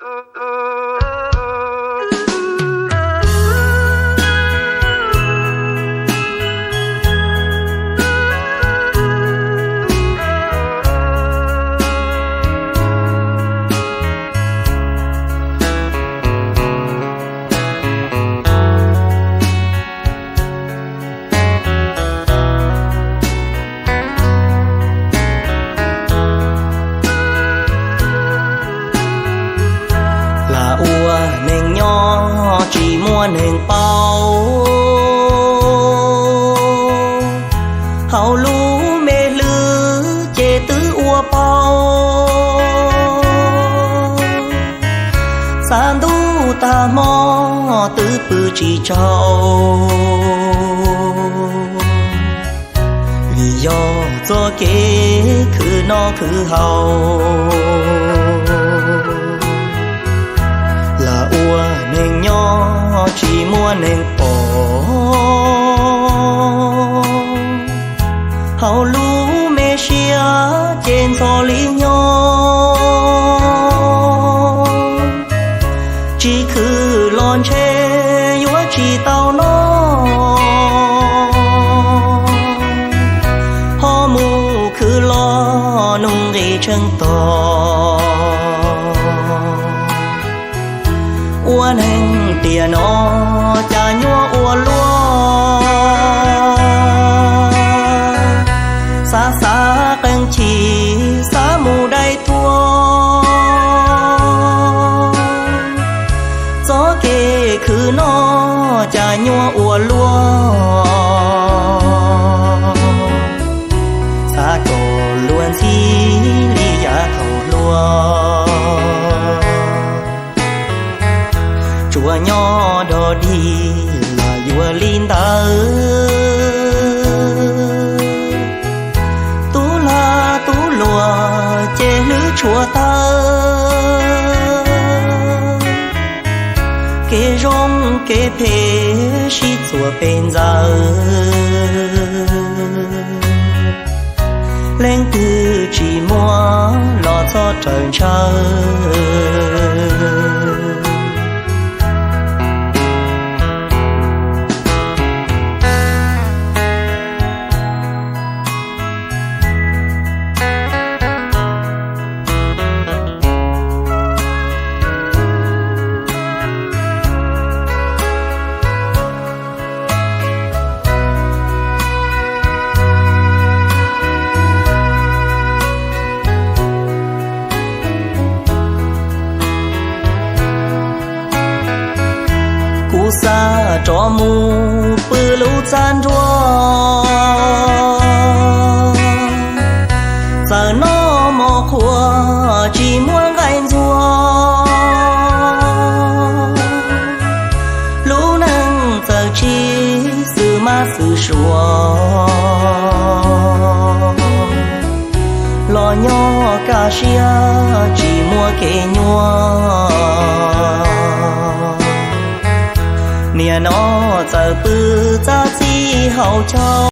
Lam ua neeg nyob tsis muaj neeg paub, hauv lub me hlwb ces twb ua paub. Xav ntuj tag hmo twb pw tsis tsaug, vim yog txoj kev khwv noj khwv haus. Lam ua neeg nyob tsis muaj neeg pom, hauv lub me siab ces ntxhov li nyob. Tsis khwv los ntshe yuav tsis tau noj, ho mus khwv los nuj nqis tsheej tog. Ua neeg tiam no cas nyuaj ua luaj, xav xav qee chim xav mus dai tuag. Txoj kev khwv noj cas nyuaj ua luaj, xav kom luag ntxhi li yav thaum hluas. Tsuas nyob dog dig los yuav li ntawd, tub lag tub luam ces hlwb tshuav tawg. Kev zoo kev phem sib txuas pes ntxaws, leej twg tsis muaj los txhob raws ntshaw. Kuv xav rov mus pw lub txaj nruab, txawm noj mov qhuav tsis muaj nqaij ntxuag. Lub neej txawm tsis xwm mab xwm suav, los nyob kaj siab tsis muaj kev nyuaj. Niaj no txawm pw txaj txij haus chau,